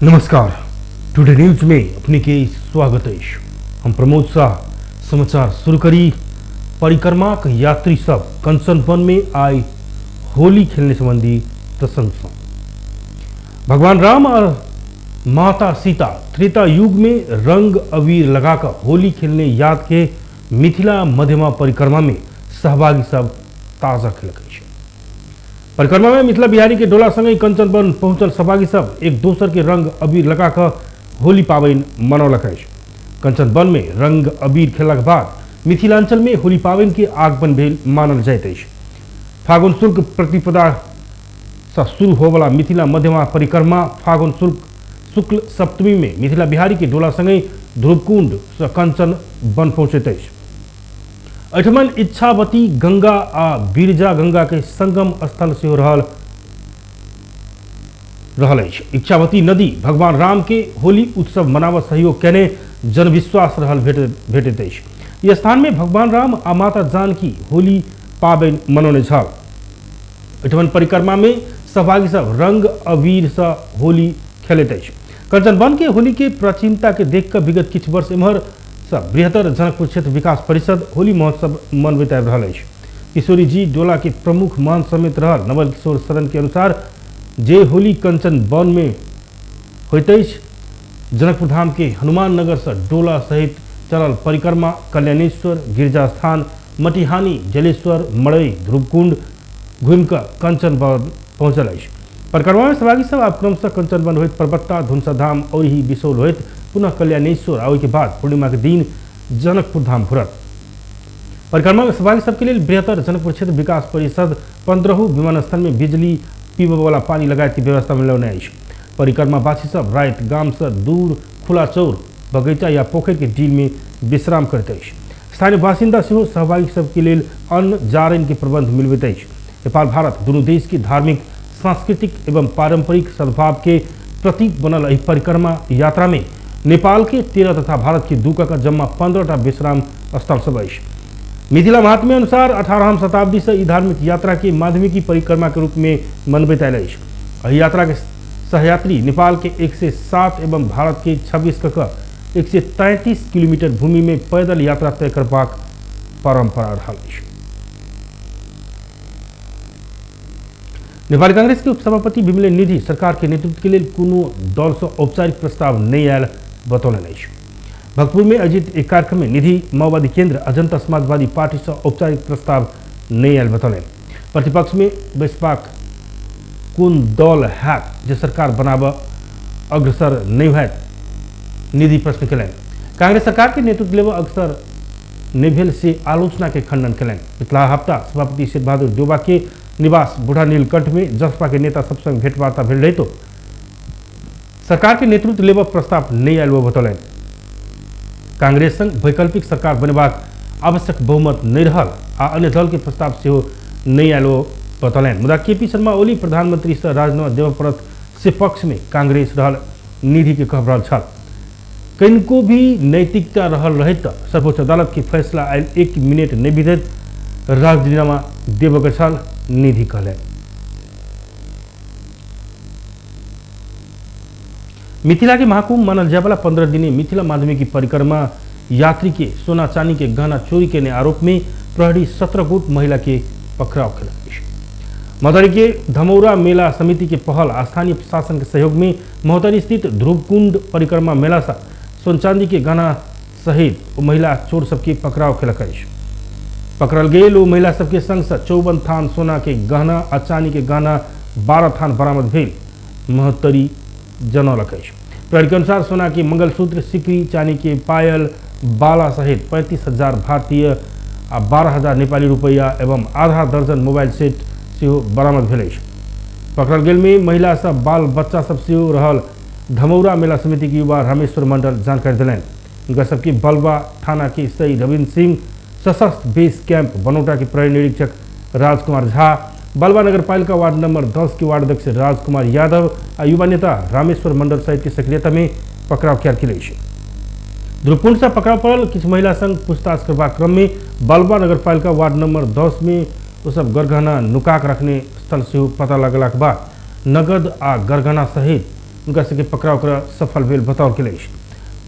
नमस्कार, today news में अपने के स्वागत है। हम प्रमोद शाह। समाचार शुरू करी। परिक्रमाक यात्री सब कंचन वन में आई होली खेलने संबंधी प्रसंग। भगवान राम और माता सीता त्रेता युग में रंग अबीर लगाकर होली खेलने याद के मिथिला मध्यमा परिक्रमा में सहभागी सब ताजा खेलक अछि। परिक्रमा में मिथिला बिहारी के डोला संगे कंचन वन पहुंचल सहभागी सब एक दोसर के रंग अबीर लगाकर होली पाबनि मनौलक अछि। कंचन वन में रंग अबीर खेलक बाद मिथिलांचल में होली पाबनि के आगमन भेल मानल जाइत अछि। फागुन शुक्ल प्रतिपदा से शुरू होवला मिथिला मध्यमा परिक्रमा फागुन शुक्ल सप्तमी में मिथिला बिहारी के डोला संगे ध्रुवकुंड से कंचन वन पहुँचैत अछि। एहिठमन इच्छावती गंगा आ बिरजा गंगा के संगम स्थल सेहो रहल अछि। इच्छावती नदी भगवान राम के होली उत्सव मनाबऽ सहयोग केने जनविश्वास रहल भेटैत अछि। ई स्थान में भगवान राम आ माता जानकी होली पाबनि मनौने छल। एहिठमन परिक्रमा में सहभागी सब रंग अबीर से होली खेलैत अछि। कंचन वन के होली के प्राचीनता के देख कऽ विगत किछु वर्ष एम्हर सँ बृहत्तर जनकपुर क्षेत्र विकास परिषद होली महोत्सव मनबैत आबि रहल अछि। किशोरी जी डोला के प्रमुख मान समेत रहल नवल किशोर शरण के अनुसार जे होली कंचन वन में होइत अछि। जनकपुर धाम के हनुमान नगर से डोला सहित चलल परिक्रमा कल्याणेश्वर, गिरजा स्थान, मटिहानी, जलेश्वर, मड़ई, ध्रुवकुंड घुमि कऽ कंचन वन पहुँचल अछि। परिक्रमा में सहभागी सब आब क्रमशः कंचन वन होइत परबत्ता, धुनसा धाम और ही बिसौल होइत पुनः कल्याणेश्वर आ ओहिके बाद पूर्णिमा के दिन जनकपुर धाम घुरत। परिक्रमा में सहभागी सबके लेल बृहत्तर जनकपुर क्षेत्र विकास परिषद 15 विमानस्थल में बिजली, पीबयवला पानी लगायत के व्यवस्था मिलौने अछि। परिक्रमावासी सब राति गाम से दूर खुला चौर, बगीचा या पोखरि के डील में विश्राम करैत अछि। स्थानीय बासिन्दा सेहो सहभागी सबके लेल अन्न जारनि के प्रबंध मिलबैत अछि। नेपाल भारत दुनू देश के धार्मिक, सांस्कृतिक एवं पारंपरिक सद्भाव के प्रतीक बनल एहि परिक्रमा यात्रा में नेपाल के 13 तथा भारत के 2 का जम्मा 15टा विश्राम स्थल सब अछि। मिथिला महात्म्य अनुसार 18वीं शताब्दी से ई धार्मिक यात्रा के माध्यमिकी परिक्रमा के रूप में मनबैत आयल अछि। एहि यात्रा के सहयात्री नेपाल के 107 एवं भारत के 26 क 133 किलोमीटर भूमि में पैदल यात्रा तय करबाक परंपरा रहल अछि। नेपाली कांग्रेस के उपसभापति विमले निधि सरकार के नेतृत्व के लेल कोनो दल से औपचारिक प्रस्ताव नहीं आयल बतौलनि अछि। भक्तपुर में आयोजित एक कार्यक्रम में निधि माओवादी केंद्र आ जनता समाजवादी पार्टी से औपचारिक प्रस्ताव नहीं आयल बतौलनि। प्रतिपक्ष में बैसबाक कोन दल हैत जे सरकार बनाबऽ अग्रसर नहीं हैत, निधि प्रश्न केलनि। कांग्रेस सरकार के नेतृत्व लेबऽ अग्रसर नहीं भेल से आलोचना के खंडन केलनि। पिछला हफ्ता सभापति शेरबहादुर देउबा के निवास बूढ़ा नीलकंठ में जसपा के नेता सब संग भेंटवार्ता भेल रही तो सरकार के नेतृत्व लेबऽ प्रस्ताव नहीं आयल बतौलनि। कांग्रेस संग वैकल्पिक सरकार बनेबाक आवश्यक बहुमत नहीं रहल आ अन्य दल के प्रस्ताव सेहो नहीं आयल बतौलनि। मुदा केपी शर्मा ओली प्रधानमंत्री से राजीनामा देबऽ पड़त से पक्ष में कांग्रेस रहल निधि के कहब रहल छल। कनिको भी नैतिकता रहल रहे त सर्वोच्च अदालत के फैसला आयल 1 मिनट नहीं बीतैत राजीनामा देबऽ के छल, निधि कहलनि। मिथिला के महाकुंभ मानल जायवाला 15 दिनी मिथिला माध्यमिक परिक्रमा यात्री के सोना चांदी के गहना चोरी केने आरोप में प्रहरी 17 गोट महिला के पकड़ाव केलक अछि। महोत्तरी के धमौरा मेला समिति के पहल आ स्थानीय प्रशासन के सहयोग में महोत्तरी स्थित ध्रुवकुंड परिक्रमा मेला से सोन चांदी के गहना सहित ओ महिला चोर सबके पकड़ाव केलक अछि। पकड़ल गेल ओ महिला सबके संग से 54 थान सोना के गहना आ चांदी के गहना 12 थान बरामद भेल महोत्तरी जनौलक अछि। प्रहरी के अनुसार सोना के मंगलसूत्र, सिकरी, चांदी के पायल, बाला सहित 35,000 भारतीय आ 12,000 नेपाली रुपैया एवं आधा दर्जन मोबाइल सेट सेहो बरामद भेल अछि। पकड़ल गेल में महिला सब बाल बच्चा सब सेहो रहल धमौरा मेला समिति के युवा रामेश्वर मंडल जानकारी देलनि। हुनका सबके बलवा थाना के सही रविन्द्र सिंह, सशस्त्र बेस कैंप बनौटा के प्रहरी निरीक्षक राजकुमार झा, बलवा नगरपालिका वार्ड नंबर 10 के वार्ड अध्यक्ष राजकुमार यादव आ युवा नेता रामेश्वर मंडल सहित के सक्रियता में पकड़ाव कयल गेल अछि। ध्रुवकुंड से पकड़ाव पड़ल किछु महिला संग पूछताछ करबाक क्रम में बलवा नगरपालिका वार्ड नंबर 10 में ओ सब गरगहना नुका के रखने स्थल सेहो पता लगलाक बाद नगद आ गरगहना सहित हुनका सबके पकड़ाव कर सफल भेल बताओल गेल अछि।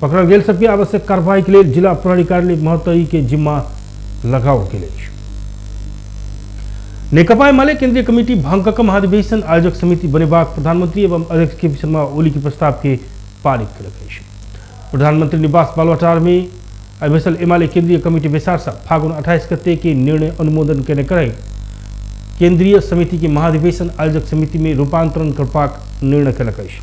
पकड़ल गेल सबके आवश्यक कार्रवाई के लेल जिला प्रहरी कार्यालय महोत्तरी के जिम्मा लगाओल गेल अछि। नेकपा एमाले केंद्रीय कमिटी भंग क महाधिवेशन आयोजक समिति बनेबाक प्रधानमंत्री एवं अध्यक्ष के पी शर्मा ओली के प्रस्ताव के पारित केलक अछि। प्रधानमंत्री निवास बालुवाटार में आइ बैसल एमाले केंद्रीय कमिटी बैसार से फागुन 28 गते के निर्णय अनुमोदन केने करे केंद्रीय समिति के महाधिवेशन आयोजक समिति में रूपांतरण करबाक निर्णय केलक अछि।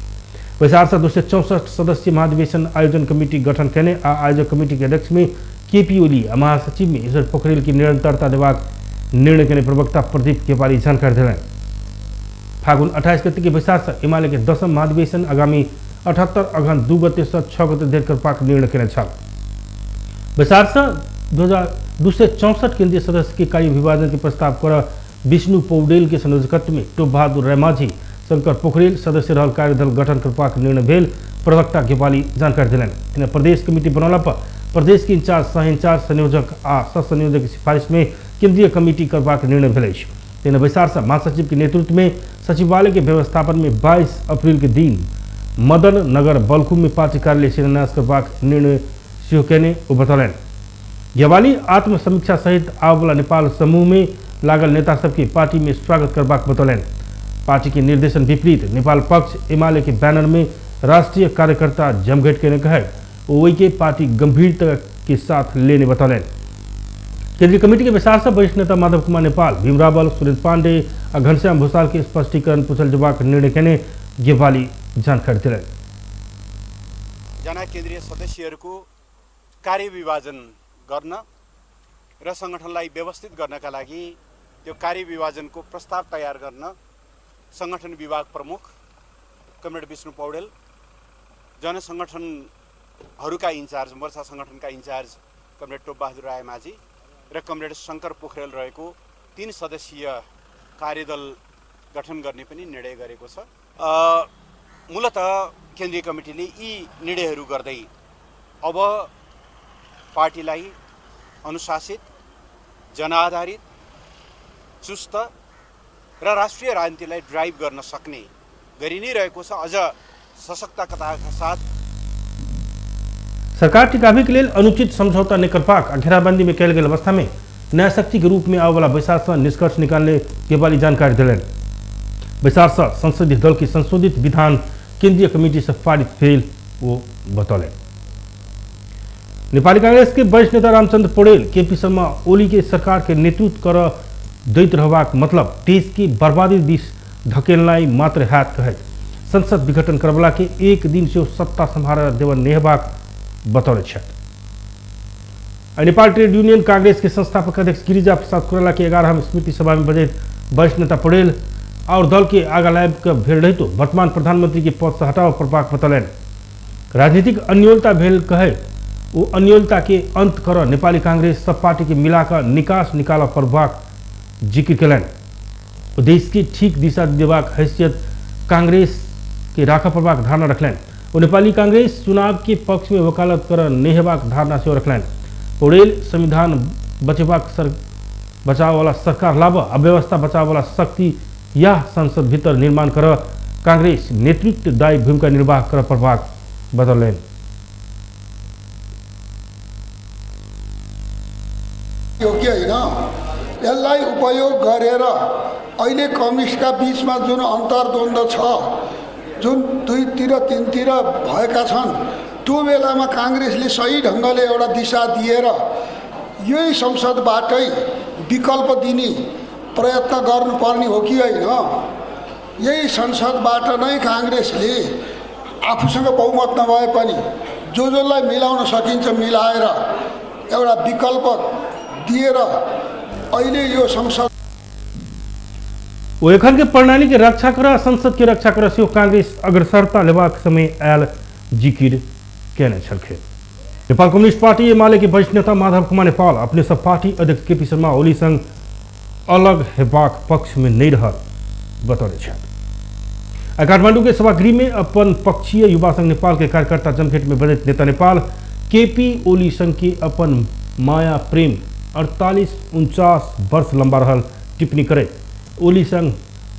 बैसार से 264 सदस्यीय महाधिवेशन आयोजन कमिटी गठन केने आ आयोजक कमिटी के अध्यक्ष में केपी ओली आ महासचिव में ईश्वर पोखरेल की निरंतरता देबाक निर्णय केने प्रवक्ता प्रदीप केवाली जानकारी देलनि। फागुन 28 गते के बैसार से एमाले के 10म महाधिवेशन आगामी 78 अगहन 2 गते से 6 गते धरि करबाक निर्णय केने छल। बैसार से 264 केंद्रीय सदस्य के कार्य विभाजन के प्रस्ताव कर विष्णु पौडेल के संयोजकत्व में टोप बहादुर रैमाझी शंकर पोखरेल सदस्य रहल कार्यदल गठन करबाक निर्णय भेल प्रवक्ता गेवाली जानकारी देलनि। प्रदेश कमिटी बनौला पर प्रदेश के इंचार्ज, सह इंचार्ज, संयोजक आ सह संयोजक के सिफारिश में केंद्रीय कमिटी करबाक निर्णय भेल अछि। तहिना बैसार से महासचिव के नेतृत्व में सचिवालय के व्यवस्थापन में 22 अप्रैल के दिन मदन नगर बलखुम में पार्टी कार्यालय शिलान्यास करबाक निर्णय सेहो केने ओ बतौलनि। गेवाली आत्मसमीक्षा सहित आबवला नेपाल समूह में लागल नेता सबके पार्टी में स्वागत करबाक बतौलनि। पार्टी के निर्देशन विपरीत नेपाल पक्ष एमाले के बैनर में राष्ट्रीय कार्यकर्ता जमघट केने कहे ओहि के पार्टी गंभीरता के साथ लेने बतौलनि। केंद्रीय कमिटी के बैसार से वरिष्ठ नेता माधव कुमार नेपाल, भीम रावल, सुरेंद्र पांडे आ घनश्याम भूषाल के स्पष्टीकरण पूछल जबाक निर्णय केने गेवाली जानकारी देलनि। जना केन्द्रीय सदस्यहरूको कार्य विभाजन गर्न र संगठनलाई व्यवस्थित गर्नका लागि त्यो कार्य विभाजनको प्रस्ताव तयार गर्न संगठन विभाग प्रमुख कमरेड विष्णु पौडेल, जनसंगठनहरूका इन्चार्ज, मोर्चा संगठनका इन्चार्ज कमरेड टोपबहादुर रायमाझी र कमरेड शङ्कर पोखरेल रहेको 3 सदस्यीय कार्यदल गठन गर्ने पनि निर्णय गरेको छ। मूलत केन्द्रीय कमिटीले यी निर्णयहरू गर्दै अब पार्टीलाई अनुशासित, जनआधारित, चुस्त र राष्ट्रिय राजनीतिलाई ड्राइभ गर्न सक्ने गरी नै रहेको छ, अझ सशक्तताका साथ। सरकार टिकाबी के लेल अनुचित समझौता नहि करबाक आ घेराबंदी में कयल गेल अवस्था में नया शक्ति के रूप में आबयवला बैसार से निष्कर्ष निकालने गेवाली जानकारी देलनि। बैसार से संसदीय दल के संशोधित विधान केंद्रीय कमिटी से पारित भेल ओ बतौलनि। नेपाली कांग्रेस के वरिष्ठ नेता रामचंद्र पौडेल केपी शर्मा ओली के सरकार के नेतृत्व कर दैत रहबाक मतलब देश के बर्बादी दिस धकेलनाइ मात्र हैत कहैत संसद विघटन करवला के एक दिन से सत्ता सम्हार देव नहि हेबाक बतौने छथि। नेपाल ट्रेड यूनियन कांग्रेस के संस्थापक अध्यक्ष गिरिजा प्रसाद कोइराला के 11वीं स्मृति सभा में बजैत वरिष्ठ नेता पौडेल और दल के आगा लाबि कऽ भेल रहितो वर्तमान प्रधानमंत्री के पद से हटाव पड़बाक बतौलनि। राजनीतिक अन्योलता भेल कहे ओ अन्योलता के अंत कर नेपाली कांग्रेस सब पार्टी के मिलाकर निकास निकालऽ पड़बाक जिक्र केलनि। देश के ठीक दिशा देबाक हैसियत कांग्रेस के राखऽ पड़बाक धारणा रखलनि। ओ नेपाली कांग्रेस चुनाव के पक्ष में वकालत कर नहि हेबाक धारणा सेहो रखलनि। पौडेल संविधान बचेबाक बचाववाला सरकार लाबऽ आ व्यवस्था बचाववाला शक्ति या संसद भीतर निर्माण कर कांग्रेस नेतृत्वदायी भूमिका निर्वाह कर पड़बाक बतौलनि। हो कि होइन, यसलाई उपयोग गरेर अहिले कम्युनिस्टका बीचमा जुन अन्तर्द्वन्द्व छ, जुन दुईतिर तिनतिर भएका छन्, त्यो बेलामा काङ्ग्रेसले सही ढङ्गले एउटा दिशा दिएर यही संसदबाटै विकल्प दिने प्रयत्न गर्नुपर्ने हो कि होइन। यही संसदबाट नै काङ्ग्रेसले आफूसँग बहुमत नभए पनि जो जसलाई मिलाउन सकिन्छ मिलाएर एउटा विकल्प दिएर अहिले यो संसद ओ एखन के प्रणाली के रक्षा कर, संसद के रक्षा कर सेहो कांग्रेस अग्रसरता लेबाक समय आयल जिकिर केने छलखिन। नेपाल कम्युनिस्ट पार्टी एमाले के वरिष्ठ नेता माधव कुमार नेपाल अपने सब पार्टी अध्यक्ष केपी शर्मा ओली संग अलग हेबाक पक्ष में नहीं रहल बतौने छथि। काठमांडू के सभागृह में अपन पक्षीय युवा संघ नेपाल के कार्यकर्ता जमघट में बजैत नेता नेपाल केपी ओली संग के अपन माया प्रेम 48-49 वर्ष लंबा रहल टिप्पणी करैत ओली संग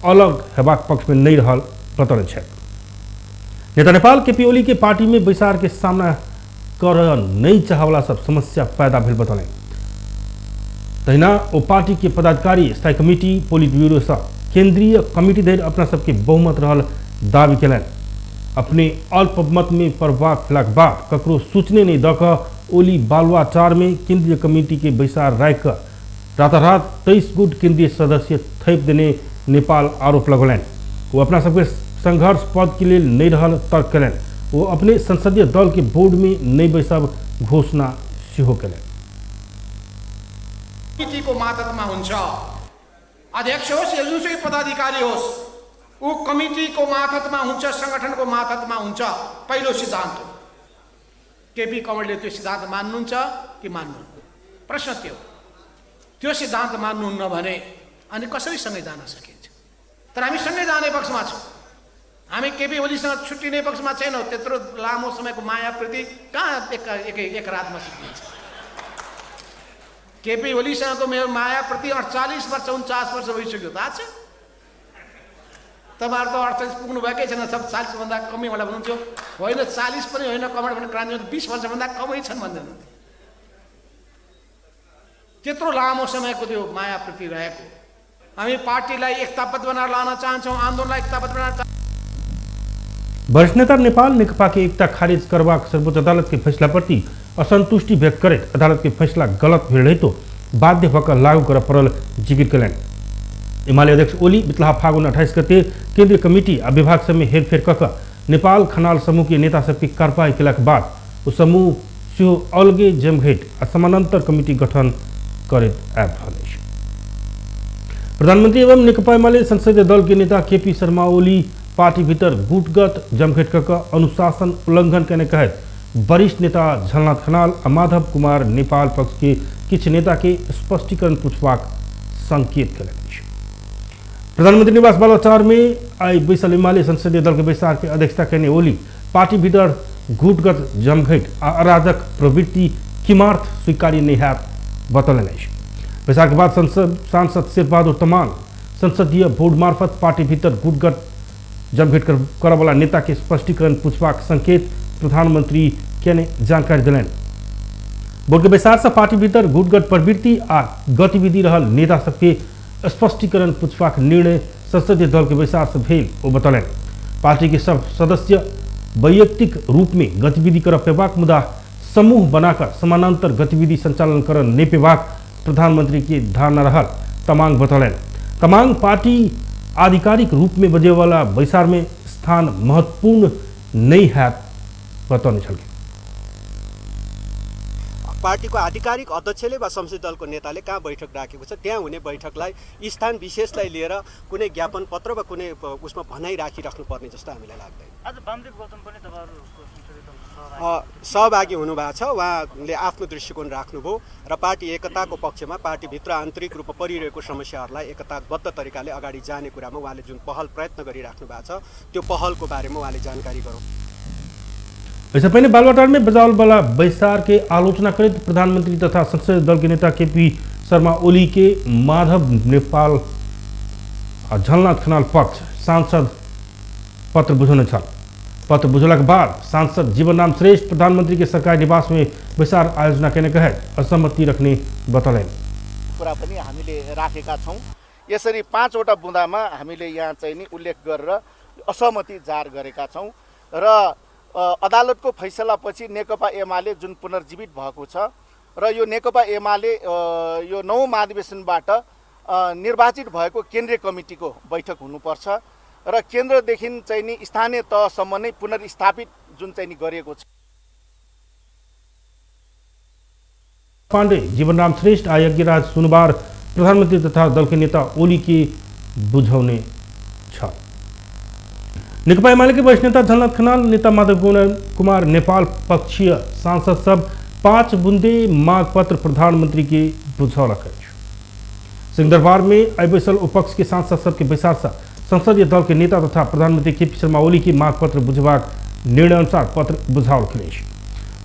अलग हेबाक पक्ष में नहीं रहल बतौने छथि। नेता नेपाल केपी ओली के पार्टी में बैसार के सामना कर नहीं चाहवाला सब समस्या पैदा भेल बतौलनि। तहिना ओ पार्टी के पदाधिकारी, स्थायी कमिटी, पोलिट ब्यूरो सँ केंद्रीय कमिटी धरि अपना सबके बहुमत रहल दावी केलनि। अपने अल्पमत में पड़बाक भेलाक बाद ककरो सूचने नहीं दऽ कऽ ओली बालुवाटार में केंद्रीय कमिटी के बैसार राखि कऽ रातारात 23 गोट केंद्रीय सदस्य थैप देने नेपाल आरोप लगौलनि। वो अपना सबके संघर्ष पद के लेल नहीं रहल तर्क केलनि। वो अपने संसदीय दल के बोर्ड में नहीं बैसब घोषणा सेहो केलनि। कमिटीको मातहतमा हुन्छ, अध्यक्ष होस् या जुनसुकै पदाधिकारी होस्, ऊ कमिटीको मातहतमा हुन्छ, संगठनको मातहतमा हुन्छ। पहिलो सिद्धान्त हो। केपी कंवरले त्यो सिद्धान्त मान्नुहुन्छ कि मान्नुहुन्न? प्रश्न त्यो। त्यो सिद्धान्त मान्नुहुन्न भने अनि कसरी सँगै जान सकिन्छ? तर हामी सँगै जाने पक्षमा छौँ। हामी केपी ओलीसँग छुट्टिने पक्षमा छैनौँ। त्यत्रो लामो समयको मायाप्रति कहाँ एक रातमा सिद्धिन्छ? केपी ओलीसँगको मेरो मायाप्रति 48 वर्ष 49 वर्ष भइसक्यो, थाहा छ? तपाईँहरू त 48 पुग्नु भएकै छैन, सब 40 भन्दा कमै होला भन्नुहुन्थ्यो। होइन, 40 पनि होइन, कमेन्ट भने क्रान्तिमा 20 वर्षभन्दा कमै छन् भन्दै हुनुहुन्थ्यो। त्यत्रो लामो समयको त्यो मायाप्रति रहेको। हामी पार्टीलाई एकताबद्ध बनाएर लान चाहन्छौँ, आन्दोलनलाई एकताबद्ध बनाएर। वरिष्ठ नेता नेपाल नेकपा के एकता खारिज करबाक सर्वोच्च अदालत के फैसला प्रति असंतुष्टि व्यक्त करैत अदालत के फैसला गलत भेल रहितो बाध्य भऽ लागू करऽ पड़ल जिकिर कयलनि। एमाले अध्यक्ष ओली बितलाहा फागुन 28 गते केंद्रीय कमिटी आ विभाग सबमे हेरफेर कऽ कऽ नेपाल खनाल समूह के नेता सबके कार्रवाई केलाक बाद ओ समूह सेहो अलगे जमघट आ समानांतर कमिटी गठन करैत आबि रहल अछि। प्रधानमंत्री एवं नेकपा एमाले संसदीय दल के नेता केपी शर्मा ओली पार्टी भीतर गुटगत जमघट कऽ कऽ अनुशासन उल्लंघन केने कहैत वरिष्ठ नेता झलनाथ खनाल आ माधव कुमार नेपाल पक्ष के किछु नेता के स्पष्टीकरण पूछबाक संकेत केलनि अछि। प्रधानमंत्री निवास बालुवाटार में आई बैसल एमाले संसदीय दल के बैसार के अध्यक्षता केने ओली पार्टी भीतर गुटगत जमघट आ अराजक प्रवृत्ति किमार्थ स्वीकार्य नहीं हैत बतौलनि अछि। बैसार के बाद सांसद शेरबहादुर तमांग संसदीय बोर्ड मार्फत पार्टी भीतर गुटगत जमघट करऽवला नेता के स्पष्टीकरण पूछबाक संकेत प्रधानमंत्री केने जानकारी देलनि। बोर्ड के बैसार से पार्टी भीतर गुटगत प्रवृत्ति आ गतिविधि रहल नेता सबके स्पष्टीकरण पूछबाक निर्णय संसदीय दल के बैसार से भेल ओ बतौलनि। पार्टी के सब सदस्य वैयक्तिक रूप में गतिविधि कर पेबाक मुदा समूह बनाकर समानांतर गतिविधि संचालन कर नहीं पेबाक प्रधानमंत्री के धारणा रहल तमांग बतौलनि। तमांग पार्टी आधिकारिक रूप में बजेवाला बैसार में स्थान महत्वपूर्ण नहीं है बतौने छलखिन। पार्टीको आधिकारिक अध्यक्षले वा संसदीय दलको नेताले कहाँ बैठक राखेको छ त्यहाँ हुने बैठकलाई स्थान विशेषलाई लिएर कुनै ज्ञापन पत्र वा कुनै उसमा भनाइ राखिराख्नुपर्ने जस्तो हामीलाई लाग्दैन। आज वामदेव गौतम पनि तपाईँहरूको संसदीय दलको सहभागी हुनुभएको छ। उहाँले आफ्नो दृष्टिकोण राख्नुभयो र पार्टी एकताको पक्षमा पार्टीभित्र आन्तरिक रूपमा परिरहेको समस्याहरूलाई एकताबद्ध तरिकाले अगाडि जाने कुरामा उहाँले जुन पहल प्रयत्न गरिराख्नु भएको छ त्यो पहलको बारेमा उहाँले जानकारी गराउनु। ऐसे पहले बालुवाटार में बजावल वाला बैसार के आलोचना करैत प्रधानमंत्री तथा संसदीय दल के नेता केपी शर्मा ओली के माधव नेपाल आ झलनाथ खनाल पक्ष सांसद पत्र बुझौने छल। पत्र बुझौलाक बाद सांसद जीवनराम श्रेष्ठ प्रधानमंत्री के सरकारी निवास में बैसार आयोजना केने कहैत असहमति रखने बतौलनि। कुरा पनि हामीले राखेका छौँ। यसरी 5वटा बुँदामा हामीले यहाँ चाहिँ नि उल्लेख गरेर असहमति जाहेर गरेका छौँ र अदालतको फैसलापछि नेकपा एमाले जुन पुनर्जीवित भएको छ र यो नेकपा एमाले यो 9 महाधिवेशनबाट निर्वाचित भएको केन्द्रीय कमिटीको बैठक हुनुपर्छ र केन्द्रदेखि चाहिँ नि स्थानीय तहसम्म नै पुनर्स्थापित जुन चाहिँ नि गरिएको छ। पाण्डे, जीवनराम श्रेष्ठ आ यज्ञराज सुनवार प्रधानमंत्री तथा दल के नेता ओली के बुझौने छ। नेकपा एमाले के वरिष्ठ नेता झलनाथ खनाल, नेता माधव कुमार नेपाल पक्षीय सांसद सब 5 बुंदे मांग पत्र प्रधानमंत्री के बुझौलक अछि। सिंहदरबार में आई बैसल उपपक्ष के सांसद सबके बैसार से संसदीय दल के नेता तथा प्रधानमंत्री केपी शर्मा ओली के मांग पत्र बुझबाक निर्णय अनुसार पत्र बुझाओल गेल अछि।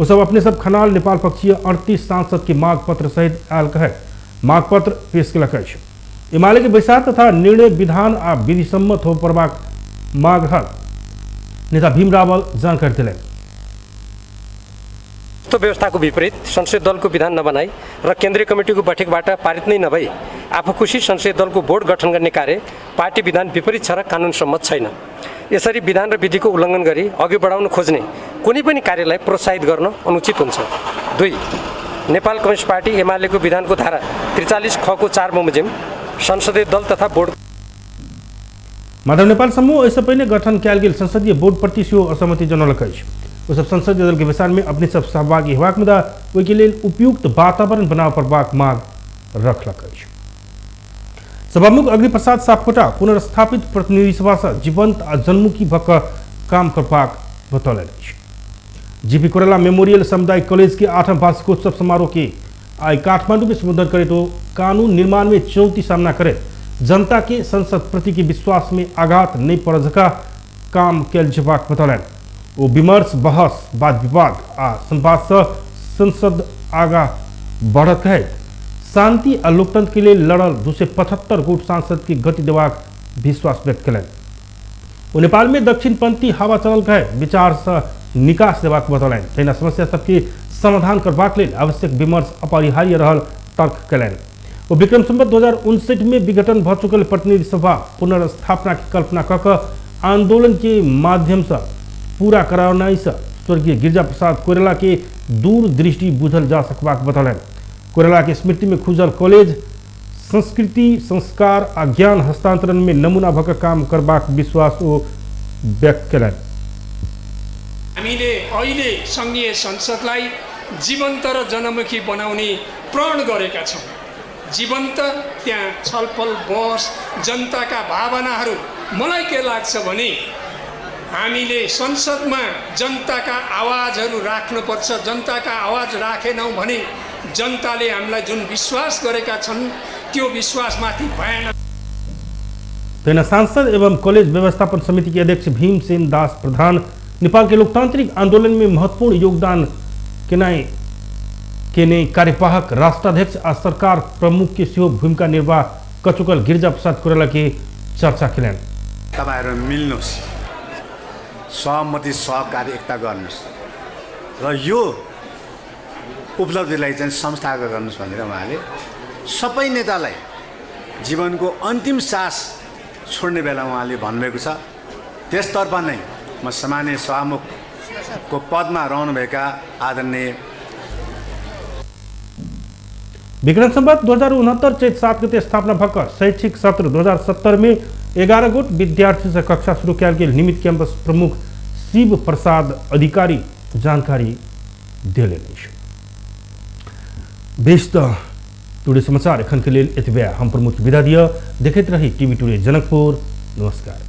ओ सब अपने सब खनाल नेपाल पक्षीय 38 सांसद के मांग पत्र सहित आयल कहैत मांग पत्र पेश केलक अछि। एमाले के बैसार तथा निर्णय विधान आ विधि सम्मत हो पड़बाक मांग रहल नेता भीम रावल जानकारी देलनि। यस्तो व्यवस्थाको विपरीत संसदीय दलको विधान नबनाई र केन्द्रीय कमिटीको बैठकबाट पारित नै नभई आफू खुसी संसदीय दलको बोर्ड गठन गर्ने कार्य पार्टी विधान विपरीत छ र कानुन सम्मत छैन। यसरी विधान र विधिको उल्लङ्घन गरी अघि बढाउन खोज्ने कुनै पनि कार्यलाई प्रोत्साहित गर्न अनुचित हुन्छ। 2 नेपाल कम्युनिस्ट पार्टी एमालेको विधानको धारा 43 ख को 4 बमोजिम संसदीय दल तथा बोर्ड माधव नेपाल समूह एहिसँ पहिने गठन कयल गेल संसदीय बोर्ड प्रति सेहो असहमति जनौलक अछि। ओ सब संसदीय दल के बैसार में अपने सब सहभागी हेबाक मुदा ओहिके लेल उपयुक्त वातावरण बनाबऽ पड़बाक मांग रखलक अछि। सभामुख अग्निप्रसाद सापकोटा पुनर्स्थापित प्रतिनिधि सभा से जीवंत आ जनमुखी भऽ कऽ काम करबाक बतौलनि अछि। जीपी कोइराला मेमोरियल सामुदायिक कॉलेज के 8वां वार्षिकोत्सव समारोह के आइ काठमांडू में संबोधन करैत ओ कानून निर्माण में चुनौती सामना करैत जनता के संसद प्रति के विश्वास में आघात नहीं पड़ऽ जकाँ काम कयल जेबाक बतौलनि। ओ विमर्श, बहस, वाद विवाद आ संवाद से संसद आगा बढ़त कहैत शांति आ लोकतंत्र के लेल लड़ल 275 गोट सांसद के गति देबाक विश्वास व्यक्त कयलनि। ओ नेपाल में दक्षिणपंथी हवा चलल कहैत विचार से निकास देबाक बतौलनि। तहिना समस्या सबके समाधान करबाक लेल आवश्यक विमर्श अपरिहार्य रहल तर्क कयलनि। ओ विक्रम संवत 2059 में विघटन भऽ चुकल प्रतिनिधि सभा पुनर्स्थापना के कल्पना कऽ कऽ आंदोलन के माध्यम से पूरा करानाइ से स्वर्गीय गिरिजा प्रसाद कोइराला के दूरदृष्टि बुझल जा सकबाक बतौलनि। कोइराला के स्मृति में खुजल कॉलेज संस्कृति, संस्कार आ ज्ञान हस्तांतरण में नमूना भऽ कऽ काम करबाक विश्वास ओ व्यक्त कयलनि। हामीले अहिले सङ्घीय संसदलाई जीवन्त र जनमुखी बनाउने प्रण गरेका छौँ। जीवन्त, त्यहाँ छलफल, बहस, जनताका भावनाहरू, मलाई के लाग्छ भने हामीले संसदमा जनताका आवाजहरू राख्नुपर्छ। जनताका आवाज राखेनौँ भने जनताले हामीलाई जुन विश्वास गरेका छन् त्यो विश्वासमाथि भयानक। तहिना सांसद एवं कॉलेज व्यवस्थापन समिति के अध्यक्ष भीमसेन दास प्रधान नेपाल के लोकतांत्रिक आंदोलन में महत्वपूर्ण योगदान केने कार्यवाहक राष्ट्राध्यक्ष आ सरकार प्रमुख के सेहो भूमिका निर्वाह क चुकल गिरिजा प्रसाद कोइराला के चर्चा केलनि। तपाईँहरू मिल्नुहोस्, सहमति, सहकारी, एकता गर्नुहोस् र यो उपलब्धिलाई चाहिँ संस्थागत गर्नुहोस् भनेर उहाँले सबै नेतालाई जीवनको अन्तिम सास छोड्ने बेला उहाँले भन्नुभएको छ। त्यसतर्फ नै म सामान्य सभामुखको पदमा रहनुभएका आदरणीय विक्रम संवत 2069 चैत 7 गते स्थापना भऽ शैक्षिक सत्र 2070 में 11 गोट विद्यार्थी से कक्षा शुरू कयल गेल निमित्त कैंपस प्रमुख शिव प्रसाद अधिकारी जानकारी देलनि अछि। बेस तऽ टुडे समाचार एखन के लेल एतबे। हम प्रमुख विदा दिअ। देखैत रही टीवी टुडे जनकपुर। नमस्कार।